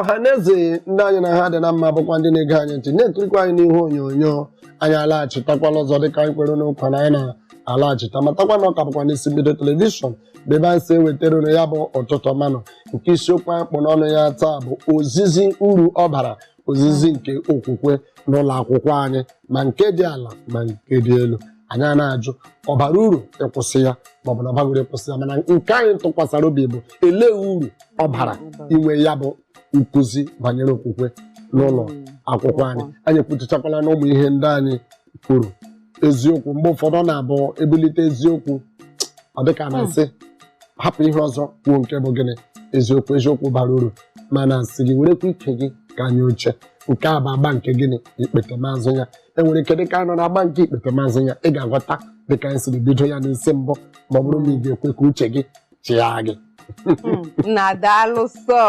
Ọha na eze ndị anyị na ha dị na mma, bụkwa ndị na-ege anyị ntị, na-ekirikwa anyị n'ihu onyonyo anyị, alaghachitakwala ọzọ dịka anyị kwere n'ụkwa na anyị na-alaghachita. Matakwa na ọ ka bụkwa n'isi mbido television bụ ebe anyị si ewetara unu ya bụ Ụtụtụ Ọmanụ, nke isiokwu anyị kpụ n'ọnụ ya taa bụ ozizi, uru ọ bara ozizi nke okwukwe n'ụlọ akwụkwọ anyị, ma nke dị ala ma nke dị elu. Anyị a na-ajụ, ọ bara uru ịkwụsị ya maọbụ na ọ baghị uru ịkwụsị ya? Mana nke anyị tụkwasara obi bụ, elee uru ọ bara inwe ya bụ nkụzi banyere okwukwe n'ụlọ akwụkwọ anyị? Anyị ekwuchakwala na ụmụ ihe ndị anyị kwuru eziokwu. Mgbe ụfọdụ ọ na-abụ ebulite eziokwu, ọ dịka na-asị hapụ ihe ọzọ, kwuo nke bụ gịnị? Eziokwu. Eziokwu bara uru, mana sị gị werekwa ike gị ka anyị oche. Nke a bụ agba nke gịnị? Ikpetemazụ ya. Enwere ike dịka anyị nọ na-agba nke ikpetemazụ ya, ị ga-aghọta dịka anyị siri bido ya n'isi mbụ, ma ọ bụrụ na ị ga-ekwe ka uche gị chịa gị. Na daalụ sọ.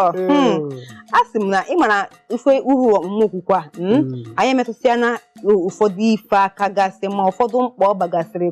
A sị m na ị mara ife uru ọmụmụ okwukwe a. Anyị emetụsịa na ụfọdụ ife aka gasị, ma ụfọdụ mkpa ọ bagasịrị.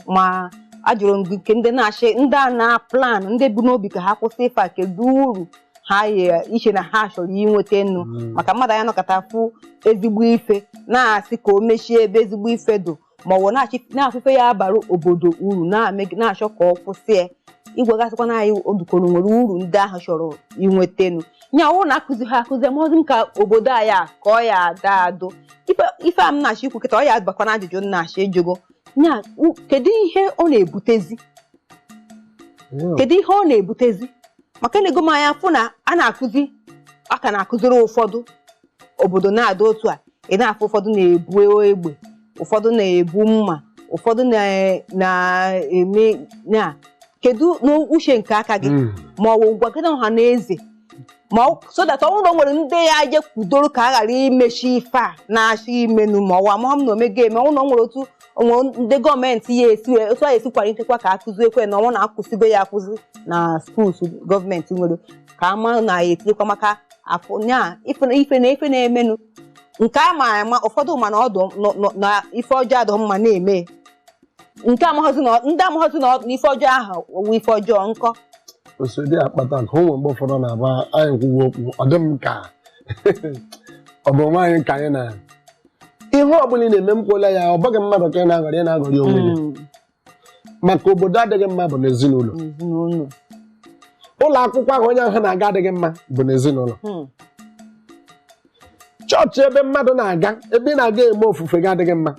Ma ajụrụ m gị nke ndị na-achị, ndị a na plan, ndị bu n'obi ka ha kwụsị ife a, kedu uru ha yi iche na ha chọrọ inweta nnu? Maka mmadụ anya nọkọta fụ ezigbo ife, na-asị ka o mechie ebe ezigbo ife dụ, ma ọ bụ na-afụfe ya abara obodo uru, na-achọ ka ọ kwụsị ya. Igwegasịkwana anyị odukoro nwere uru ndị ahụ chọrọ inwetenu nya ọwụ na akụzi ha akụzi amaghịzi m ka obodo anyị a ka ọ ya ada adụ. Ife a m na-achọ ikwu kịta, ọ ya abakwa na ajụjụ m na-achọ ịjụgo nya: kedu ihe ọ na-ebutezi? Kedu ihe ọ na-ebutezi? Maka na ego m anya fụ na a na-akụzi, a ka na-akụziri ụfọdụ obodo na-ada otu a, ị na-afụ ụfọdụ na-ebu egbe, ụfọdụ na-ebu mma, ụfọdụ na-eme na kedu n'uche nke aka gị? Ma ọ bụ gwa gị na ọha na eze, ma so that ọ bụrụ na o nwere ndị ya je kwudoro ka a ghara imechi ife a na-achọ imenu, ma ọ bụ amaghị m na omego eme, ọ bụrụ na o nwere otu onwere ndị gọọmenti ya esi otu a esi kwalitekwa ka akụzi ekwe na ọnwụ na akwụsịgo ya akwụsị na schools gọọmenti nwere, ka ama na ya etinyekwa maka afọ nya ife ife na ife na-emenụ nke a ma ama. Ụfọdụ ma na ọdụ na ife ọjọọ adọ mma na-eme nke amaghịzi na ndị amaghịzi na ife ọjọọ ahụ wụ ife ọjọọ nkọ. Osodi akpata nke ụmụ mgbe ụfọdụ na-aba anyị kwuwe okwu, ọ dị m ka ọ bụ nwaanyị ka anyị na ihe ọ bụla ị na-eme m kwuola ya, ọ bụghị mmadụ ka ị na-aghọrị, ị na-aghọrị onwe gị. Maka obodo adịghị mma bụ n'ezinụlọ. N'ezinụlọ. Ụlọ akwụkwọ ahụ onye ahụ na-aga adịghị mma bụ n'ezinụlọ. Chọọchị ebe mmadụ na-aga, ebe ị na-aga eme ofufe gị adịghị mma,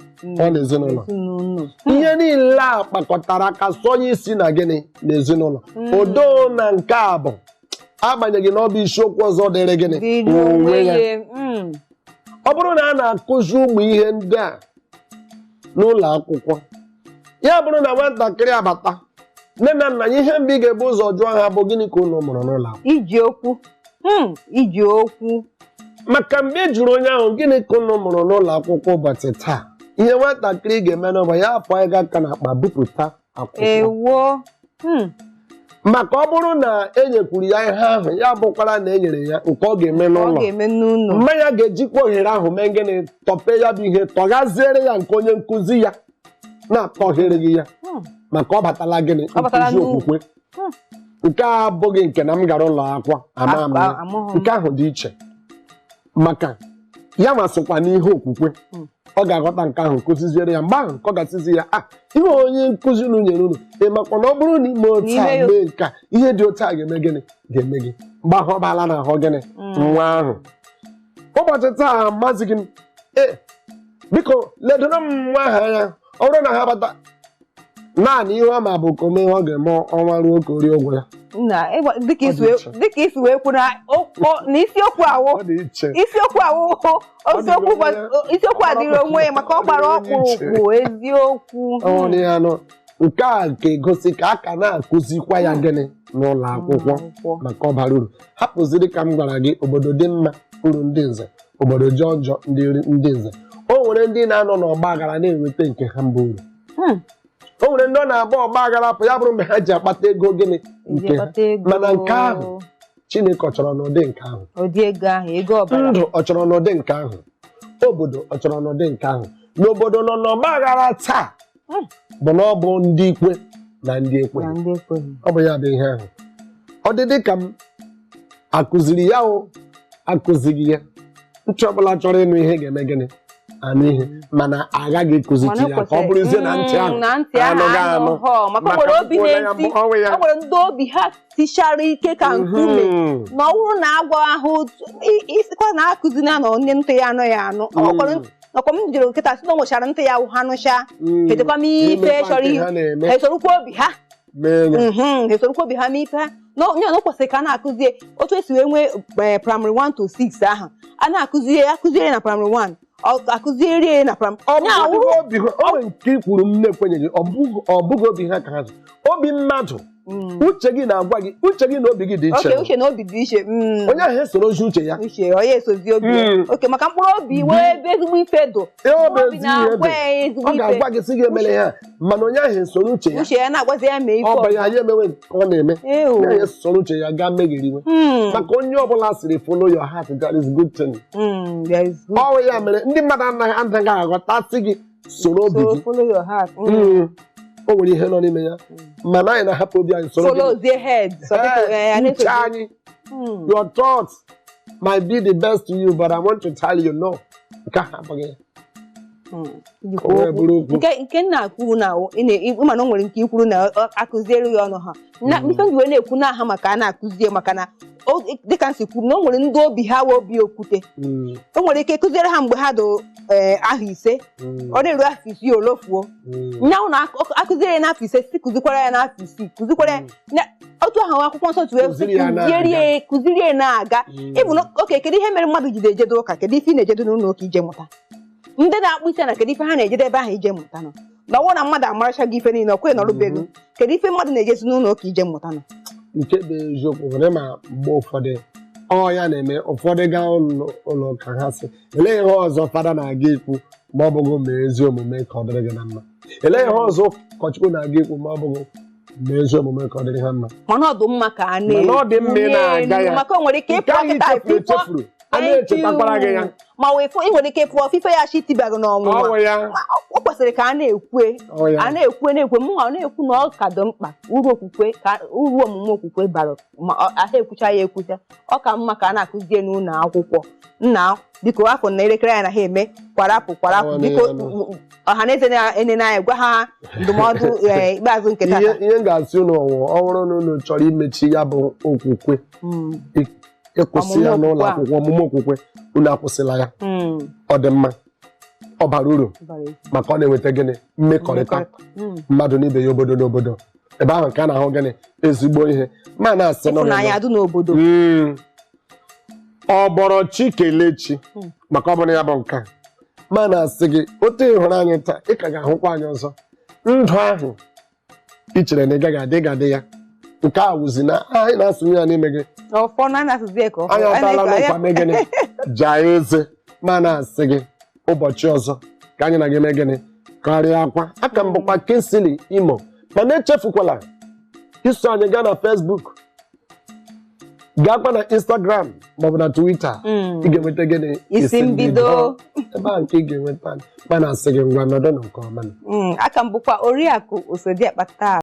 ọ n'ezinụlọ. Ezinụlọ. Ihe niile a kpakọtara aka sọnye isi na gịnị? N'ezinụlọ. Odo na nke a bụ agbanyeghị na ọ bụ isiokwu ọzọ dịrị gịnị? Dịrị onwe ya. Ya. Ọ bụrụ na a na-akụzi ụmụ ihe ndị a n'ụlọ akwụkwọ, ya bụrụ na nwatakịrị abata, nne na nna ya, ihe mbụ ị ga-ebu ụzọ jụọ ha bụ, gịnị ka unu mụrụ n'ụlọ akwụkwọ? Iji okwu. Iji okwu. Maka mgbe ị jụrụ onye ahụ, gịnị ka unu mụrụ n'ụlọ akwụkwọ ụbọchị taa, ihe nwatakịrị ga-eme n'ụbọchị ya afọ ịga aka n'akpa bupụta akwụkwọ. Ewo. Maka ọ bụrụ na e nyekwuru ya ihe ahụ, ya bụkwara na e nyere ya nke ọ ga-eme ọ n'ụlọ, ga-eme n'ụlọ. Mmanya ga-ejikwa ohere ahụ mee gịnị? Tọpe ya bụ ihe, tọghaziere ya nke onye nkụzi ya na-atọghere gị ya. Maka ọ batala gịnị? Ọ batala nkụzi okwukwe. Nke a abụghị nke na m gara ụlọ akwụkwọ ama ama ya. Amaghị m. Nke ahụ dị iche, maka ya masịkwa n'ihe okwukwe. Ọ ga-aghọta nke ahụ, kụziziere ya. Mgbe ahụ ka ọ ga-asịzi ya, a ihe onye nkụzi unu nyere unu, ị makwa na ọ bụrụ na ime otu a N'ime ya- mee nke a, ihe dị otu a ga-eme gịnị? Ga-eme gị. Mgbe ahụ ọ baala n'ahụ gịnị? Nwa ahụ. Ụbọchị taa amazighị m e, biko ledoro m nwa ahụ anya. Ọ bụrụ na ha bata, naanị ihe ọ ma bụ ka o mee ihe ọ ga-eme ọnwa ruo ka o rie ụgwọ ya. Na dịka Ọ isi dị iche. Dịka isi wee kwu na na isiokwu awụ Ọ dị iche. Isiokwu awụ isiokwu Ọ dịrị onwe ya. Isiokwu a dịrị onwe ya, maka ọ gbara Ọ dịrị onye iche. ọkpụrụkpụ eziokwu. Ọ dị ya nọ nke a ga-egosi ka a ka na-akụzikwa ya gịnị n'ụlọ akwụkwọ, Akwụkwọ. maka ọ bara uru. Hapụziri ka m gwara gị, obodo dị mma, uru ndị nze, obodo jọọ njọ, ndị nze. O nwere ndị na-anọ n'ọgba aghara na-enweta nke ha mbụ uru. O nwere ndị ọ na-agba ọgba aghara pụ, ya bụrụ mgbe ha ji akpata ego gịnị? Eji Nke ha. akpata ego. Mana nke ahụ, Chineke ọ chọrọ n'ụdị nke ahụ? Ụdị ego ahụ, ego ọbara. Ndụ ọ chọrọ n'ụdị nke ahụ? Obodo ọ chọrọ n'ụdị nke ahụ? N'obodo nọ n'ọgba aghara taa bụ na ọ bụ ndị ikwe na ndị ekweghị. Na ndị ekweghị. Ọ bụ ya bụ ihe ahụ. Ọ dị dị ka m akụziri ya o. Akụzighị ya. Ntị ọbụla chọrọ ịnụ ihe ga-eme gịnị? Anụ ihe. Mana agaghị ịkụzichi ya ka ọ bụrụzie na ntị ahụ Na ntị ahụ anụghị anụ. anụghọ, maka o nwere obi akwụkwọ ya na-esi bụ ọnwụ ya. O nwere ndị obi ha tichara ike ka nkume, na ọ bụrụ na agwa ahụ isikwa na akụzi na onye ntị ya anụ ya anụ. Ọ nwekwara nakwa m jere nkịta sị na o nwechara ntị ya ha nụcha, etekwa m ife Imekwa chọrọ nke ihe ha na-eme. Ha esorokwa obi ha Mee ya. Ha esorokwa obi ha mee ife ha na onye na o kwesịrị ka a na-akụzie otu esi wee nwee primary 1 to 6 ahụ a na-akụzie, akụziere na primary 1, akụziere ya na primary Ọ ya bụghị wụrụ obi ha. O nwere nke i kwuru m na-ekwenyeghị. Ọ bụghị obi ha ka ha zụ. Obi mmadụ, uche gị na-agwa gị, uche gị na obi gị dị iche. Oke, uche na obi dị iche. Onye ahụ esoro ozi uche ya. Uche onye esozi obi ya. Oke, maka mkpụrụ obi wee ebe ezigbo ife dụ. Ee, ọ bụ Mkpụrụ obi ezi ihe na-agwa dị. ya ezigbo Ọ ife. ga-agwa gị sị gị emere ya, mana onye ahụ esoro uche ya. Uche ya na-agwazi ya mee ife. Ọ bụ ya ya emewe nke ọ na-eme. Ew. Onye ahụ esoro uche ya gaa megheriwe, maka onye ọbụla sịrị follow your heart, that is good thing. There is good. Ọ ya mere ndị mmadụ anaghị aghọtasị gị soro obi So gị. follow your heart. O nwere ihe nọ n'ime ya, mana anyị na-ahapụ obi anyị soro Follow gịnị? the head. So people, Ee, uche anyị. Your thoughts might be the best to you, but I want to tell you, no, nke ahụ abụghị ya. O wee bụrụ okwu. Nke m na-akwu na ịma na o nwere nke ikwuru na akụziere ya ọnụ ha na ife ndị wee na-ekwu na aha maka a na-akụzie, maka na dịka m si kwuru na o nwere ndị obi ha wee obi okwute. O nwere ike kụziere ha mgbe ha dị ahọ 5, ọ na-eru afọ 6, olofuo. Nyanwụ na akụziere ya n'afọ 5, si kụzikwara ya n'afọ 6, kụzikwara ya otu ahụ akwụkwọ nsọ tụrụ. Kụziri ya na-aga. Kụzirie ya na-aga. Ịbụ na oke, kedu ihe mere mmadụ jide ejedo ụka? Kedu ife ị na-ejedo n'ụlọ ụka ije mụta? Ndị na-akpụ isi na kedu ife ha na-ejedo ebe ahụ ije mụta nọ? Na ọwụ na mmadụ amaracha gị ife niile, ọkwe nọrụbego, kedu ife mmadụ na-ejezi n'ụlọ ụka ije mụta nọ? Nke bụ eziokwu bụ na ma mgbe ụfọdụ ọ ya na-eme ụfọdụ gaa ụlọ ụka, ha sị, elee ihe ọzọ fada na-aga ikwu ma ọ bụghị mee ezi omume ka ọ dịrị gị na mma? Elee ihe ọzọ ụkọchukwu na-aga ikwu ma ọ bụghị mee ezi omume ka ọ dịrị ha mma? Mana ọ dị mma ka a Mana ọ dị mma ị na-aga ya. Maka o nwere ike Nke ịpụ ahụ kịta ichefuru echefuru a na-echetakwara gị ya. Ma wee fụ, ị nwere ike ịpụ ofufe ya chi tibaghị n'ọnwụnwa. Ọ ya. Ma o kwesịrị ka a na-ekwe Ọ ya. a na-ekwe na-ekwe mụ ọ na-ekwu na ọ ka dị mkpa uru okwukwe, ka uru ọmụmụ okwukwe bara, ma ahụ ekwucha ya ekwucha, ọ ka mma ka a na-akụzie n'ụlọ akwụkwọ. Nna, biko, afọ na elekere anyị na ha eme kwarapụ kwarapụ. Ọ Biko, na-eme. Ọha na eze na-enene anyị, gwa ha ndụmọdụ ikpeazụ nke Ihe tata. ihe m ga-asị unu ọwụ, ọ bụrụ na unu chọrọ imechi ya bụ okwukwe, ịkwụsị ya Ọmụmụ n'ụlọ okwukwe a. akwụkwọ, ọmụmụ okwukwe, unu akwụsịla ya. Ọ dị mma, ọ bara uru, Bara uru. maka ọ na-eweta gịnị? Mmekọrịta mmadụ na ibe ya, obodo n'obodo. Ebe ahụ ka a na-ahụ gịnị? Ezigbo ihe. Ma na-asị nọ Ịfụnanya dị n'obodo. Ọ bọrọ chi kelee chi, maka ọ bụrụ ya bụ nke a ma na-asị gị, otu ị hụrụ anyị taa, ị ka ga-ahụkwa anyị ọzọ. Ndụ ahụ ị chere na ị gaghị adị, ga-adị ya. Nke a wụzi na anyị na-asụnye ya n'ime gị. Ọfọ na na-asụzi ya ka ọ Anyị atala n'ụkwa mee gịnị? Jaa eze. Ma na-asị gị, ụbọchị ọzọ ka anyị na gị mee gịnị? Karịa akwa aka m bụkwa Kingsley Imo. Mana echefukwala iso anyị gaa na Facebook, gaakwa na Instagram maọbụ na Twitter. Ị ga-enweta gịnị? Isi mbido. Ebe a nke ị ga-enweta anyị. Ma na-asị gị, ngwa, nọdụ nke ọma. Aka m bụkwa Oriakụ Osodiakpata.